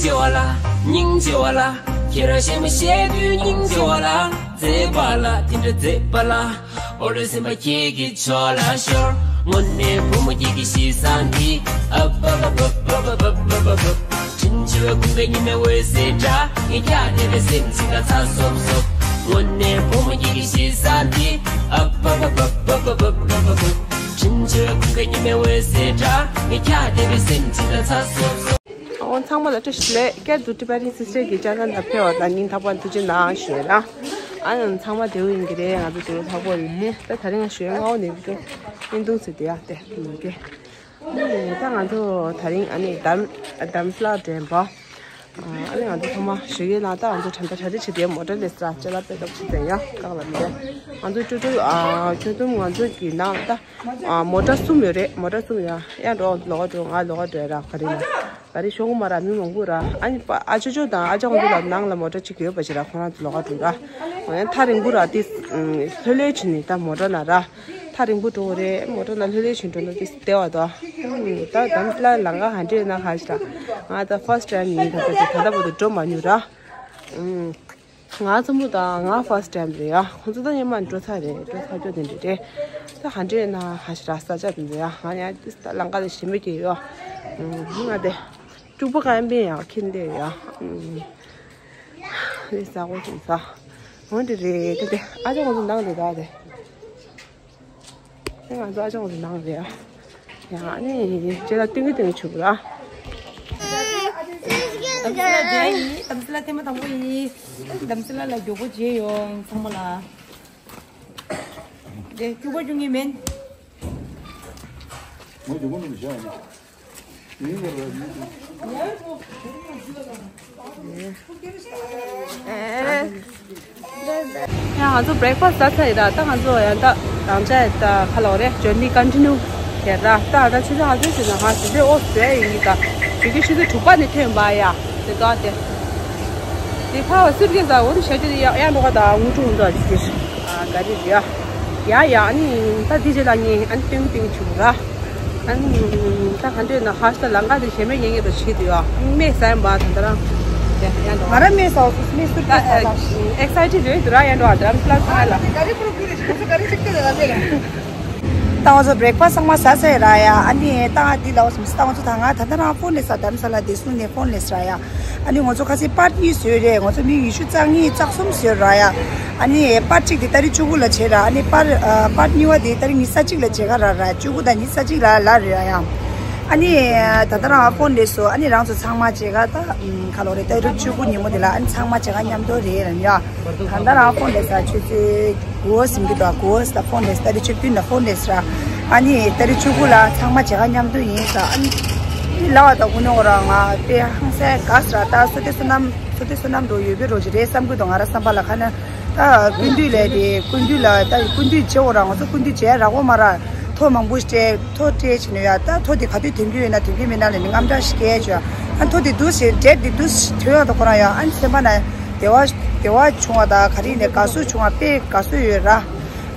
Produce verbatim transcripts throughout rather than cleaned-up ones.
ཆེ་བ་ལ། སྙིང་རྗེ་བ་ལ། ཁྱེད་རང་གཞས་མ་བཤད་དུས་སྙིང་རྗེ་བ་ལ། མཛེས་པ་ལ། དེ་འདྲ་མཛེས་པ་ལ། འོ་རེ་སེམས་པ་ཁྱེད་ཀྱི་ཕྱོགས་ལ་ཤོར། དངོས་གནས་བུ་མོ་ཁྱེད་ཀྱི་གཤིས་བཟང་འདི། ཨབ་ཨབ་ཨབ། དྲིན་ཆེ་བའི་ཀུན་དགའ་ཉི་མའི་འོད་ཟེར་འདྲ། ངས་ཀྱང་དེ་བས་སེམས་ཅིག་ལ་ཚ་སོབ་སོབ། དངོས་གནས་བུ་མོ་ཁྱེད་ཀྱི་གཤིས་བཟང་འདི། ཨབ་ཨབ་ཨབ། དྲིན་ཆེ་བའི་ཀུན་དགའ་ཉི་མའི་འོད་ཟེར་འདྲ། ངས་ཀྱང་དེ་བས་སེམས་ཅིག་ལ་ཚ་སོབ་སོབ། ཨོ་ཚང་མ་ལ་བཀྲ་ཤིས་བདེ་ལེགས། བསྐྱར་དུ་ཊི་བེ་ཊན་སིས་ཊར་གྱི་ཅེ་ནལ་ལ་ཕེབས་པ་དང་སྙིང་ཐག་པ་ནས་ཐུགས་རྗེ་གནང་ཞུ་ཡ་ལ། ཨ་ནི་ཚང་མ་བདེ་པོ་ཡིན་གྱི་རེད། ང་ཚོ་བདེ་པོ་ཚ་པོ་ཡིན། ད་དེ་རིང་ང་ཞོལ་སྔ་པོ་ནས་བྱུང་། བརྙན་ཐུང་ཟེར་དེ་ཡ་དེ་ཡིན་གྱི། ཨ་ནི་ད་ང་ཚོ་དེ་རིང་ཨ་ནི་དྷརམ་དྷརམ་ས་ལ་དྲན་པ། ཨ་ནི་ང་ཚོ་ཚང་མ་ཞོལ་གྱི་ལ་ད་ང་ཚོ་དྲན་པ་གྲ་སྒྲིག་བྱེད་དེ་མོ་ཊ་ལས་ས་ཅ་ལག་པེག་ཨབ་བྱེད་དེ་ཡ་བཀག་ལ་མི་རེད། ང་ཚོ་ཅོ་ཅོ་ཨ་ཅོ་ཏུམ་ང་ཚོ་གི་ནང་ད། ཨ་མོ་ཊ་གསུམ་ཡོད་རེད། མོ་ཊ་གསུམ་ཡོད། ཡང་འགྲོ་ལོག་འགྲོ་ང་ལོག་འགྲོ་ར་ག་རེ་ཡིན། ག་རེ་ཤོག་གུ་མ་ར་མི་མང་པོ་ར། ཨ་ནི་པ་ཨ་ཅོ་ཅོ་དང་ཨ་ཅག་ཁོང་ཚོ་ལ་ནང་ལ་མོ་ཊ་གཅིག་ཡོད་པ་ཞིག་ར་ཁོ་རང་ཚོ་ལོག་འགྲོ་ར། འོ་ཡང་ཐག་རིང་པོ་ར་དེ་ལྷོད་ལྷོད་བྱས་ནས་ད་མོ་ཊ་ན་ར་ཐག་རིང་པོ་འགྲོ་གི་རེད། མོ་ཊ་ན་ལྷོད་ལྷོད་བྱས་འགྲོ་ན་དེ་བདེ་བ་དོ། ད་དྷརམ་ས་ལ་ལམ་ཁ་ག་འདྲས་ན་ག་ཞིག་ར། ང་ད་ཕར་སི་ཊི་ཊའིམ་ཡིན། ད་ད་ད་ད་བར་དུ་འགྲོ་མ་མྱོང་ར། ང་གཙོ་བོ་དང་ང་ཕར་སི་ཊི་ཊའིམ་རེད་ཡ། ཁོང་ཚོ་ད་སྔོན་མ་འགྲོ་ཚར་རེད། འགྲོ་ཚར་རྒྱུ་དེ་འདྲ་རེད། ད་ག་འདྲས་ན་ཧ་ཤི་ར་ས་ཆ་དེ་འདྲ་ཡ། ང་ཡ་ཏིས་ད་ལམ་ཁ་ལ་ཞེ་མེད་ཀྱི་ཡོད། ང་དེ་སྐྱུག་པ་གང་ཡིན་པས་ཡ་ཁྱེར་འདི་ཡ། དེ་ས་གོ་ཞིག་ས། འོན་ཏེ་རེད་དེ་དེ་ཨ་ཅག་ཁོང་ཚོ་ནང་དེ་ད་དེ། ང་ཚོ་ཨ་ཅག་ཚོ་ནང་རེད་ཨ། ཡང་ཨ་ནི་ཅེ་ལ་ཏིང་གི་ཏིང་ཆུ་བུ་ར། དྷརམ་ས་ལ་རྒྱ་ཡིན། དྷརམ་ས་ལ་ཐེངས་མ་དང་པོ་ཡིན། དྷརམ་ས་ལ་ལ་མགྱོགས་པོ་མཇལ་ཡོང་ཚང་མ་ལ། དེ་སྐྱུག་པ་སྐྱུག་ངེས་མིན། ང་མགྱོགས་པོ་མིན་བྱ་ཡ། ཡང་ང་ཚོ་བྷི་རེག་ཕ་སི་ཟ་ཚར་ཡིན་ད། ད་ང་ཚོ་ཡང་ད་རང་ཅག་ད་ཁ་ལོ་རེད། ཇར་ནི་ཀོན་ཊི་ནིའུ་བྱས་ར། ད་ད་ཆུ་ཚོད་ཧ་ཚོད་ཟིན་ན་ང་ཟིན་པའི་ཨོ་ཟེ་ཡིན་ད། དེ་གི་ཆུ་ཚོད་དྲུག་པ་ནས་ཐོན་པ་ཡ། དེ་ད་དེ་དེ་ཕ་བ་སུར་གེ་ཟ་འོ་དེ་ཤ་ཅུ་དེ་ཡང་འགྲོ་ག་ད་ངུ་ཀྲུ་འུ་ད་ཅི་ཨ་ག་རེ་རེད་ཡ། ཡ་ཡ་ཨ་ནི་ད་དེ་རྗེས་ལ་ངས་ཨ་ནི་ཏིང་ཏིང་ཆུ་ར། ཨ་ནི་ད་ག་འདྲས་ན་ཧ་ཤ་ལང་ཀ་དེ་ཞེ་མེད་ཉན་ཉན་དུ་བྱེད་དུ་ཡ། སྨན་ཟ་ཡིན་པ་ད་ད་རང་དེ་ཡང་འགྲོ་ང་ར་སྨན་ཟ་འོ་སྨན་སུར་གེ་ཟ་ལ། ཨེག་སའི་ཊེཌ་རེད་དུ་ར་ཡང་འགྲོ་ཨ་ད་རང་པི་ལ་སི་ང་ལ། ག་རེ་ཀུ་རུ་ཀུ་རེ་ཁོ་ཚོ་ག་རེ་ཅིག་ཏུ་ལ་ཟེར། ད་ང་ཚོ་བྷི་རེག་ཕ་སི་ཚང་མ་ཟ་ཚར་ཡ་ར་ཡ། ཨ་ནི་ད་འདི་ལ་འོ་སི་མི་སི་ད་ང་ཚོ་ད་ང་ད་ད་རང་ཕོན་ལས་ས་དྷརམ་ས་ལ་དེ་སུ་ནས་ཕོན་ལས་ས་ར་ཡ། ཨ་ནི་ང་ཚོ་ཁ་སང་པར་གཉིས་བཟོས་རེད། ང་ཚོ་མི་ཉི་ཤུ་རྩ་གཉིས་རྩ་གསུམ་བཟོས་ར་ཡ། ཨ་ནི་པར་གཅིག་དེ་ཏ་རིག་བཅུ་དགུ་ལ་བྱས་ར། ཨ་ནི་པར་ཨ་པར་གཉིས་པ་དེ་ཏ་རིག་ཉི་ཤུ་རྩ་གཅིག་ལ་བྱེད་ག་ར་ར། བཅུ་དགུ་དང་ཉི་ཤུ་རྩ་གཅིག་ལ་ལ་རེད་ཡ། ཨ་ནི་ད་ད་རང་ཕོན་ལས་སོ། ཨ་ནི་རང་ཚོ་ཚང་མ་བྱེད་ག་ད་ཁ་ལོ་རེད། ཏ་རིག་བཅུ་དགུ་ཉིན་མོ་དེ་ལ་ཨ་ནི་ཚང་མ་བྱེད་ག་མཉམ་དུ་རེད་ལ་ཡ། ད་ད་རང་ཕོན་ལས་ས་ཆུ་ཚོད། གོ་སིམ་གི་དོ་གོ་ས་ཕོན་ལས་ཏ་རིག་བཅུ་བདུན་ལ་ཕོན་ལས་ར། ཨ་ནི་ཏ་རིག་བཅུ་དགུ་ལ་ཚང་མ་བྱེད་ག་མཉམ་དུ་ཡིན་ས། ཨ་ནི་ལ་བ་དང་ཀུན་ནོ་ར་ང་དཔེ་ཧང་སེ་ག་ས་ར། ད་སོ་ཏེ་སོ་ནམ་སོ་ཏེ་སོ་ནམ་འགྲོ་ཡོད་པའི་རོ་ཅི་རེད་བསམ་གི་འདུག་ང་ར་བསམ་པ་ལ་ཁ་ན་ད་ཀུན་འདུས་ལས་དེ་ཀུན་འདུས་ལ་ད་ཀུན་འདུས་བྱེད་འོ་ར། ང་ཚོ་ཀུན་འདུས་བྱེད་ར་གོ་མ་ར། ཐོ་མང་པོ་སྤྲད་ཐོ་སྤྲད་ཕྱིན་ནོ་ཡ། ད་ཐོ་དེ་ག་དུས་ཐོན་གི་ཡོད་ན་ཐོན་གི་མེད་ན་ལ་ནི་རྔམ་དྲག་ཞིག་སྐད་བྱོས། ཨ་ཐོ་དེ་འདུག་ཟེར་འབྲས་དེ་འདུག་ཐོན་ཡོད་དོ་ཁོ་ར་ཡ། ཨ་ནི་སེམས་པ་ན་བདེ་བ་བདེ་བ་བྱུང་བ་དང་ག་རེ་ནས་དགའ་བསུ་བྱུང་བ་དཔེ་དགའ་བསུ་ཡོད་ར།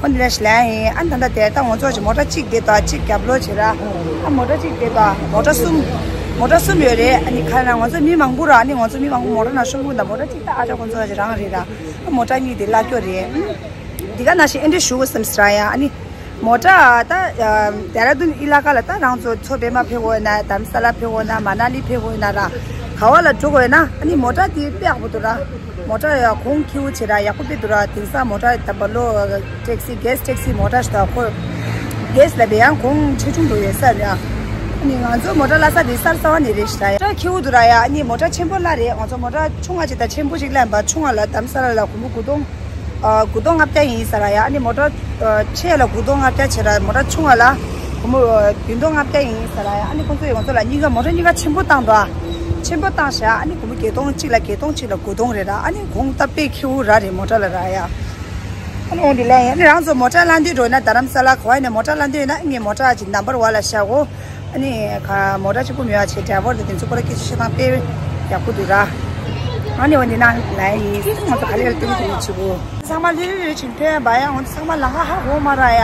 ཨོ་འདི་ལ་ཞི་ལན་ཡིན། ཨ་ད་ལྟ་དེ་ད་ང་ཚོ་ཅིག་མོ་ཊ་གཅིག་དེ་དང་གཅིག་རྒྱབ་ལོག་བྱེད་ར། ཨ་མོ་ཊ་གཅིག་དེ་དང་མོ་ཊ་གསུམ། མོ་ཊ་གསུམ་ཡོད་རེད། ཨ་ནི་ཁ་ན་ང་ཚོ་མི་མང་པོ་ར། ཨ་ནི་ང་ཚོ་མི་མང་པོ་མོ་ཊ་ནང་ཤོང་གི་འདུག་མོ་ཊ་གཅིག་ད་ཨ་ཅག་ཁོང་ཚོ་ཅིག་རང་རེད་ར། ཨ་མོ་ཊ་གཉིས་དེ་གླ་སྐྱོ་རེད། འདི་ག་ནང་བཞིན་ཨེ་འདྲ་ཞུ་དགོས་བསམ་སྲ་ཡ། ཨ་ནི་མོ་ཊ་ད་ཨ་དེ་ར་དུན་ཨི་ལ་ཀ་ལ་ད་རང་ཚོ་མཚོ་པད་མ་ཕེབས་དགོས་ན་དྷརམ་ས་ལ་ཕེབས་དགོས་ན་མ་ན་ལི་ཕེབས་དགོས་ན་ར་ག་བ་ལ་འགྲོ་དགོས་ན་ཨ་ནི་མོ་ཊ་དེ་དཔེ་ཡག་པོ་འདུག་ར། མོ་ཊ་ཡ་གོང་ཁེ་པོ་བྱེད་ར་ཡག་པོ་དཔེ་འདུག་ར། དེང་སང་མོ་ཊ་ད་བ་ལོ་ཊེག་སི་གེ་སི་ཊེག་སི་མོ་ཊ་ཞིག་ད་ཁོ་གེ་སི་ལ་བས་ཡང་གོང་ཆེ་ཆུང་འགྲོ་ཡོད་ས་རེད། ཨ་ནི་ང་ཚོ་མོ་ཊ་གླ་ས་དེ་གསར་རྩ་བ་ནས་རེད་ཤག་ད་ཡ། མོ་ཊ་ཁེ་པོ་འདུག་ར་ཡ། ཨ་ནི་མོ་ཊ་ཆེན་པོ་གླ་རེད། ང་ཚོ་མོ་ཊ་ཆུང་བ་ཅིག་དང་ཆེན་པོ་ཅིག་གླ་ཡིན་པ། ཆུང་བ་ལ་དྷརམ་ས་ལ་ལ་གོང་པོ་དགུ་སྟོང་ཨ་དགུ་སྟོང་ལྔ་བརྒྱ་ཡིན་ས་ར་ཡ། ཨ་ནི་མོ་ཊ་ཨ་ཆེ་ལ་དགུ་སྟོང་ལྔ་བརྒྱ་བྱེད་ར། མོ་ཊ་ཆུང་བ་ལ་སྒོར་མོ་ཨ་བདུན་སྟོང་ལྔ་བརྒྱ་ཡིན་ས་ར་ཡ། ཨ་ནི་ཁོང་ཚོས་ང་ཚོ་ལ་གཉིས་ཀ་མོ་ཊ་གཉིས་ཀ་ཆེན་པོ་བཏང་འདུག་ཆེན་པོ་བཏང་ཤག་ཨ་ནི་སྒོར་མོ་བརྒྱད་སྟོང་གཅིག་ལ་བརྒྱད་སྟོང་གཅིག་ལ་དགུ་སྟོང་རེད་ར། ཨ་ནི་གོང་སྟབས་དཔེ་ཁེ་པོ་ར་རེད་མོ་ཊ་ལ་ར་ཡ། ཨ་ནི་འོ་འདི་ལ་ཡ། ཨ་ནི་རང་ཚོ་མོ་ཊ་གླ་འདོད་འགྲོ་ན་དྷ་རམ་ས་ལ་ག་བ་ནས་མོ་ཊ་གླ་འདོད་ཡོད་ན་ངས་མོ་ཊ་ཅིག་ནམ་བར་བ་ལ་བཞག་གོ། ཨ་ནི་ག་མོ་ཊ་གཅིག་པུ་མེད་པ་བྱས་ཌ་རའི་ཝར་དང་དེ་ཚོ་སྐོར་ལ་སྐད་ཆ་བཤད་སྟངས་དཔེ་ཡག་པོ་འདུག་ར། ཨ་ནི་འོ་འདི་ན་ལ་ཡིན། ང་ཚོ་ག་ལེར་སྟོན་གྱི་ཡིན་ཆུ་བོ། ཚང་མ་ལྷོད་ལྷོད་ལྷོད་ཕྱིན་ཐོན་པ་ཡ། ང་ཚོ་ཚང་མ་ལམ་ཁ་ཧ་གོ་མ་ར་ཡ།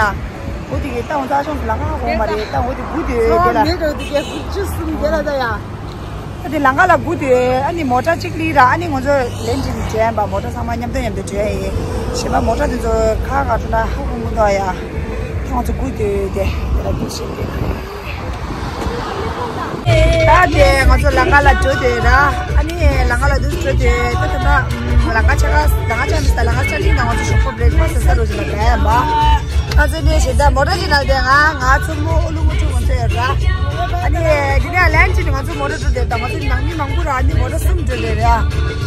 འོ་དེ་གི་ད་ང་ཚོ་ཨ་ཅོང་ལམ་ཁ་ཧ་གོ་མ་རེད། ད་འོ་དེ་དགུ་དེ་དེ་ལ་མེད་འགྲོ་དེ་གས་དགུ་བཅུ་གསུམ་དེ་ལ་ད་ཡ། དེ་ལམ་ཁ་ལ་སྒུག་དུས་ཨ་ནི་མོ་ཊ་གཅིག་སླེབས་ར། ཨ་ནི་ང་ཚོ་ལན་ཅིག་འགྲོ་ཡིན་པ། མོ་ཊ་ཚང་མ་མཉམ་དུ་མཉམ་དུ་འགྲོ་ཡིན། གཞན་པ་མོ་ཊ་དེ་ཚོ་ཁ་ཁ་འགྲོ་ན་ཧ་གོ་མི་འདུག་ཡ། ཁྱོད་ང་ཚོ་སྒུག་དུས་དེ་དེ་ལ་སྒུག་བཞིན་དུས། ད་དེ་ང་ཚོ་ལམ་ཁ་ལ་འགྲོ་དུས་ར། ཨ་ནི་ལམ་ཁ་ལ་འདུག་འགྲོ་དུས་ད་དེ་ན་ལམ་ཁ་ཆེ་ཁ་ལམ་ཁ་ཆེ་མི་ས་ལམ་ཁ་ཆེ་ལིང་ན་ང་ཚོ་ཞོགས་པ་བྷི་རེག་ཕ་སི་ཟ་རོགས་ཅིག་ལ་ག་ཡ་མ། ང་ཚོ་ནས་ཞེ་ད་མོ་ཊ་ཅིག་ནང་དེ་ང་ང་ཚོ་མོ་ཨོ་ལུ་མོ་ཆུ་ང་ཚོ་ཡོད་ར། ཨ་ནི་དེ་ནས་ལན་ཅིག་ང་ཚོ་མོ་ཊ་འགྲོ་དེ་ད་ང་ཚོ་ནང་མི་མང་པོ་ར། ཨ་ནི་མོ་ཊ་གསུམ་འགྲོ་དེ་ར།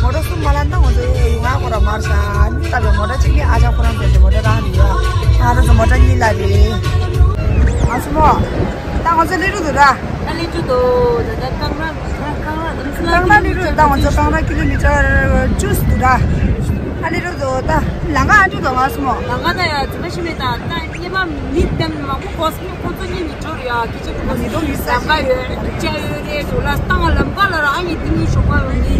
མོ་ཊ་གསུམ་མ་ལ་ད་ང་ཚོ་ཡུལ་ང་ཁོ་ར་མར་ས། ཨ་ནི་ད་བའི་མོ་ཊ་གཅིག་ནི་ཨ་ཅག་ཁོ་རང་འགྲོ་དེ་མོ་ཊ་རང་རེད་ཡ། ང་རང་ཚོ་མོ་ཊ་གཉིས་ལ་རེད། ང་ཚོ་མོ་ད་ང་ཚོ་སླེབས་འགྲོ་འདུག་ར། ད་སླེབས་འགྲོ་འདུག་ད་ད་གངས་ར་གངས་ར་གངས་ར་སླེབས་འགྲོ་ད་ང་ཚོ་གངས་ར་ཀི་ལོ་མི་ཊར་བཅུ་འདུག་ར། ཨ་ལེ་རོ་ཟོ་ད་ལམ་ཁ་ཨ་འདྲ་འདུག་ང་སོ་མོ། ལམ་ཁ་ད་ཡ་ཙི་མ་ཤི་མེད་ད་ད་སྙེ་མ་མི་དེ་མང་པོ་གོ་སོང་ཁོ་ཚོ་གཉིས་ནི་འགྲོ་རེད་ཡ། ཁྱི་ཆ་ཁོ་ཚོ་ལམ་ཁ་ཡོད་ཅ་ཡོད་རེད་འགྲོ་ལ་སྟངས་ལམ་ཁ་ལ་ར་ཨ་ནི་དེ་གཉིས་ཞོགས་པ་ཡོང་ནི་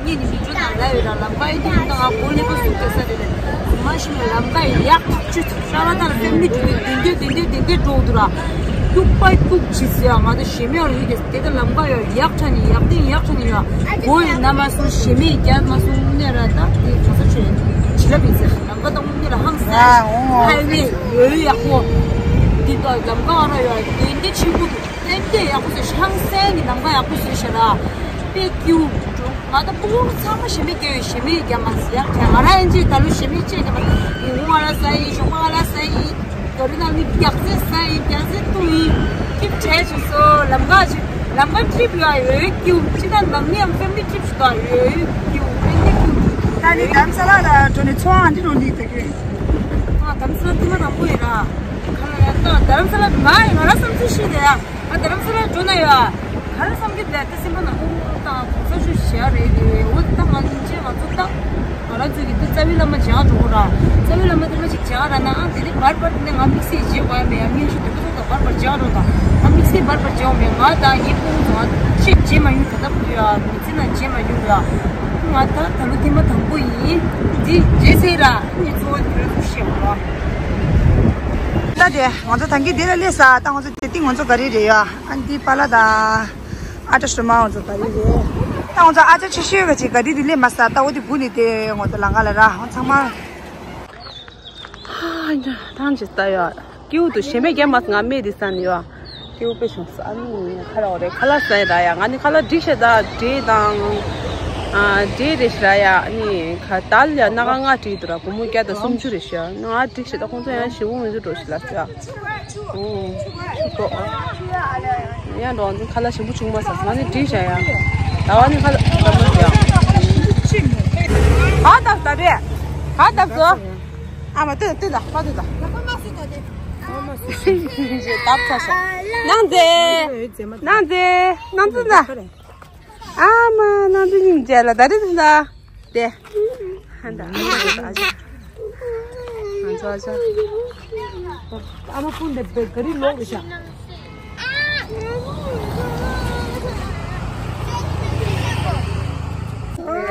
གཉིས་ནི་མི་འགྲོ་ད་ལ་ཡོད་ད་ལམ་ཁ་ཡོད་དེ་ད་ང་གོ་ལེ་པོ་སུ་ག་ས་རེད་ཙི་མ་ཤི་མེད་ལམ་ཁ་ཡག་ཐག་ཆོད་ཤ་ར་ད་ལ་ཕེ་མི་ལི་དེ་དེ་དེ་དེ་དེ་དེ་འགྲོ་འདུག་ར། ཏུག་པའི་ཏུག་ཅི་ཟེར་ཡ་ང་ད་ཞེ་མེད་ཡོད་ཀྱི་དེ་ད་ལམ་ཁ་ཡོད་ཡག་ཐ་ནི་ཡག་དེ་ཡག་ཐ་ནི་ཡ། གོ་ཡི་ན་མ་སོང་ཞེ་མེད་རྒྱ་མ་སོང་ནས་ར་ད་དེ་ག་ས་ཆོད་ཅི་ལ་མི་ཟེར་ལམ་ཁ་ད་དངོས་གནས་ལ་ཧང་སང་ཧའི་ཝེ་ཡོད་ཡག་པོ། འདི་ད་ལམ་ཁ་ཨ་ར་ཡོད་དེ་འདི་ཆེན་པོ་འདུག་དེ་འདི་ཡག་པོ་ཟེར་ཧང་སང་གི་ལམ་ཁ་ཡག་པོ་ཟེར་ཤ་ར་དཔེ་ཀྱུ་འགྲོ། ང་ད་ཕུ་ལུང་ཚང་མ་ཞེ་མེད་སྐྱེ་ཡོད་ཞེ་མེད་རྒྱ་མ་ཟེར་ཡག་ང་ར་ཡན་ཆད་ད་ལུ་ཞེ་མེད་ཅེས་རྒྱ་མ་ཡིན་ཧུང་ཨ་ར་ས་ཡིན་ཞོགས་པ་ཨ་ར་ས་ཡིན། དོ་རི་ནང་ནི་རྒྱག་རྩེ་ས་ཡིན་རྒྱག་རྩེ་ཏུ་ཡིན། ཀིབ་བྱས་བྱས་སོ་ལམ་ཁ་ཅིག་ལམ་ཁ་ཀྲིབ་ཡོད་ཡོད་ཀྱིའུ་ཅི་ད་ནང་མི་ཡང་ཕེ་མི་ལི་ཀྲིབ་ཞིག་དང་ཡོད་ཡོད་ཀྱིའུ་ཕེ་མི་ལི་ཀྲིབ། ད་ནི་དྷ་རམ་ས་ལ་ལ་འགྲོ་ནས་ཚོང་ཨ་འདི་འགྲོ་ནི་ད་གི། ཨ་དྷ་རམ་ས་ལ་ཐེངས་མ་དང་པོ་ཡིན་ར། ཁ་ལ་ཡ་ད་དྷ་རམ་ས་ལ་མ་ཡིན་ང་ར་བསམ་ཚུལ་ཤེས་ནས་ཡ། ཨ་དྷ་རམ་ས་ལ་འགྲོ་ན་ཡ། ག་རེ་བསམ་གྱི་འདུག་ད་སེམས་པ་ནང་ཁོང་དང་གོང་ས་མཆོག་ཞལ་རེད་དེ་འོ་ད་ང་ཚོ་ཅེས་ང་ཚོ་ད་ང་རང་ཚོ་གི་ད་རྩ་བའི་བླ་མ་སྦྱང་འགྲོ་གོ་ར། རྩ་བའི་བླ་མ་དེ་མ་ཅིག་སྦྱང་ར་ན་ཨང་དེ་ནི་བར་བར་དེ་ནས་ང་དམིགས་བསལ་བརྗེད་དགོས་ཡ་མེད་ཡ། སྙན་ཞུ་དེ་ཚོ་ད་བར་བར་སྦྱང་རོགས་དང་ང་དམིགས་བསལ་བར་བར་སྦྱང་བ་མེད། ང་དང་ངའི་སྤུན་ཚོ་ང་ཅིག་བརྗེད་མ་ཡོང་ད་ད་བུ་ཡ་མི་ཚེ་ནང་བརྗེད་མ་ཡོང་ཡ། ང་ད་ད་ལོ་ཐེངས་མ་དང་པོ་ཡིན། འདི་བརྗེད་ཟེར་ར་ངས་གཙོ་བོ་དེ་ར་ཚོ་བཤད་གོ། ད་དེ་ང་ཚོ་ད་གིན་དེ་ལ་སླེབས་ས། ད་ང་ཚོ་དེ་སྟེང་ང་ཚོ་ག་རེ་རེད་ཡ། ཨ་འདི་པཱ་ལགས་དང་ཨ་ཏྲ་ཤྲ་མ་ང་ཚོ་ག་རེ་རེད། ད་ང་ཚོ་ཨ་ཅག་ཆེ་ཤོས་ག་ཅིག་ག་རེ་དེ་སླེབས་མ་ས། ད་འོ་དེ་བུ་ནི་དེ་ང་ཚོ་ལམ་ཁ་ལ་ར་ང་ཚང་མ་ཧ་ཡ་ཐང་ཅིག་ལྟ་ཡ། ཀིའུ་དུ་ཞེ་མེད་རྒྱ་མ་ང་མེད་དེ་ས་ནི་ཡ། ཀིའུ་དཔེ་བྱུང་ས་ཨ་ནི་ཁ་ལག་རེད་ཁ་ལག་ཟ་ཡ་ར་ཡ། ང་ནི་ཁ་ལག་སྒྲིག་ཤ་ད་འབྲས་དང་ཨ་འབྲས་རེད་ཤ་ར་ཡ། ཨ་ནི་ཁ་དལ་ཡ་སྣ་ཁ་ལྔ་བྲིས་འདུག་ར། སྒོར་མོ་བརྒྱ་དང་སུམ་ཅུ་རེད་ཤ། ང་སྒྲིག་ཤ་ད་ཁོང་ཚོ་ཡང་ཞེ་པོ་མི་འདུག་འགྲོ་ཤི་ལ་ཤ། ཨོ། ཆུ་ཐོག་ཡང་འགྲོ་འདི་ཁ་ལག་ཞིམ་པོ་བྱུང་མ་སོང་། ང་ནི་བྲིས་བཞག་ཡ། ཟླ་བ་ནི་ཁ་ལག་ཟ་མ་ཟ་ཡ། ག་བཏབ་ད་རེད། ག་བཏབ་སོ། ཨ་མ་ལྟོས་ལྟོས་ད་པ་ལྟོས་ད། བཏབ་ཚར་སོང་། ནང་ཚེ། ནང་ཚེ། ནང་ཚེ་ད། ཨ་མ་ནང་ཚེ་སྙིང་རྗེ་ལ་ད་རེད་ད། དེ། ཧན་ད། ཨ་ཅག་ཨ་ཅག་ང་ཚོ་ཨ་ཅག་ཨ་མ་སྤུན་ཟླ་བེ་ག་རི་ལོག་རེད་ཤག་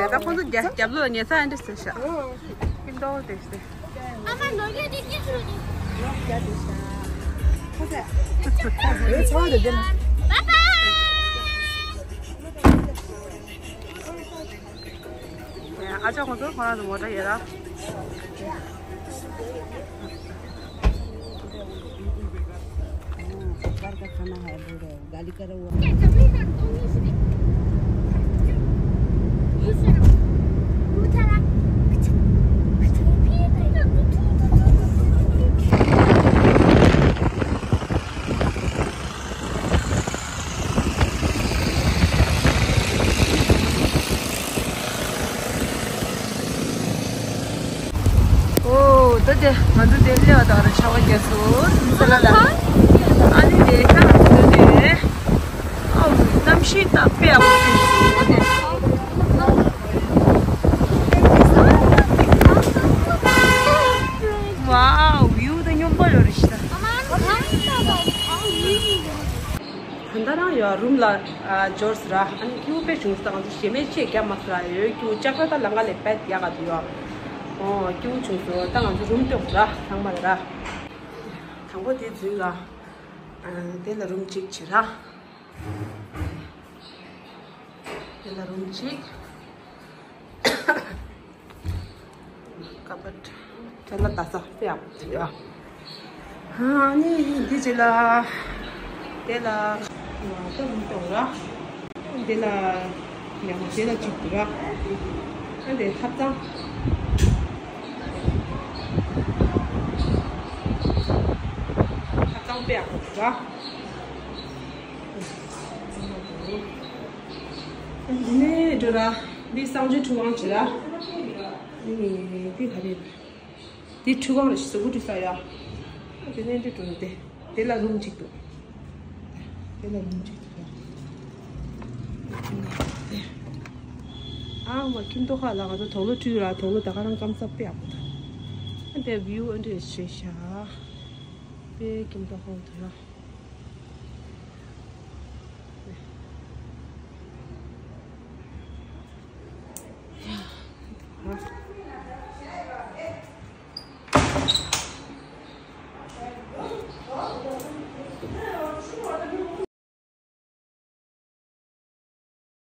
ད་ཁོང་ཚོ་རྒྱབ་རྒྱབ་ལོགས་ཉལ་ས་ཨ་འདྲ་ཟེར་ཤག་ཀིན་ཏོག་དེ་ཟེར། ཨ་མ་ནོར་གྱི་དེ་སྐྱེས་ཤོག་དེ། ནོར་གྱི་དེ་ཤག་ཁོ་ཚ། ཨེ་ཚ་བ་དེ་དེ་ན། ཨ་ཅག་ཁོང་ཚོ་ཁོ་རང་ཚོ་མོ་ཊ་ཡོད་ར། ཨོ། ད་དེ་ང་ཚོ་དེ་སླེབས་པ་དང་ར་ཆར་པ་རྒྱག་སོང་། ས་ལ་ལ། ཨ་ནི་དེ་ད་ང་ཚོ་དེ་ཨའོ་གནམ་གཤིས་ད་དཔེ་ཡག་པོ་ཞིག་འདུག་དེ། ཝའོ་བིའུ་ད་སྙོམས་པོ་ཡོད་རེད་ཤི་ད། ད་ལྟ་རང་ཡོད་རུམ་ལ་འབྱོར་ཟེར་ར། ཨ་ནི་ཀིའུ་དཔེ་བྱུང་ས་ང་ཚོ་ཞེ་མེད་ཆེད་རྒྱབ་མ་ཟེར་ར་ཡོད། ཀིའུ་ལྕགས་ར་ད་ལམ་ཁ་ལས་བེད་ཡག་ག་དུ་ཡོད། ཨོ་ཀིའུ་བྱུང་སོང་། ད་ང་ཚོ་རུམ་སྟོན་ར་ཚང་མ་ལ་ར། དང་པོ་དེ་འཛུལ་ལ། དེ་ལ་རུམ་གཅིག་བྱེད་ར། དེ་ལ་རུམ་གཅིག་ཀ་པར་དེ་ལ་ད་ས་དཔེ་ཡག་པོ་ཡོད། ཨ་ནི་འདི་རྗེས་ལ་དེ་ལ་ད་རུམ་གཏོང་ར། དེ་ལ་ཡང་དེ་ལ་གཅིག་འདུག་ར། ཨ་འདི་ཐབ་ཚང་ཐབ་ཚང་དཔེ་ཡག་པོ་འདུག་ར། འདི་ནས་འགྲོ་ར། འདི་གསང་སྤྱོད་ཁྲུས་ཁང་བྱེད་ར། འདི་ནས་འདི་ག་རེ། འདི་ཁྲུས་ཁང་རེད། གཟུགས་པོ་འཁྲུ་ས་ཡ། འདི་ནས་འདི་འགྲོ་ར། དེ་དེ་ལ་རུམ་གཅིག་འདུག་དེ་ལ་རུམ་གཅིག་འདུག་ཨ་མ་ཁྱིམ་ཐོག་ཁག་ལ་ང་ཚོ་དུག་ལོག་བཀྲུས་ར། དུག་ལོག་ད་ག་རང་སྐམ་ས་དཔེ་ཡག་པོ་འདུག་ཨ་འདི་བིའུ་ཨ་འདྲ་ཞིག་ཤག་དཔེ་ཁྱིམ་ཐོག་ཁག་འདུག་ཡ།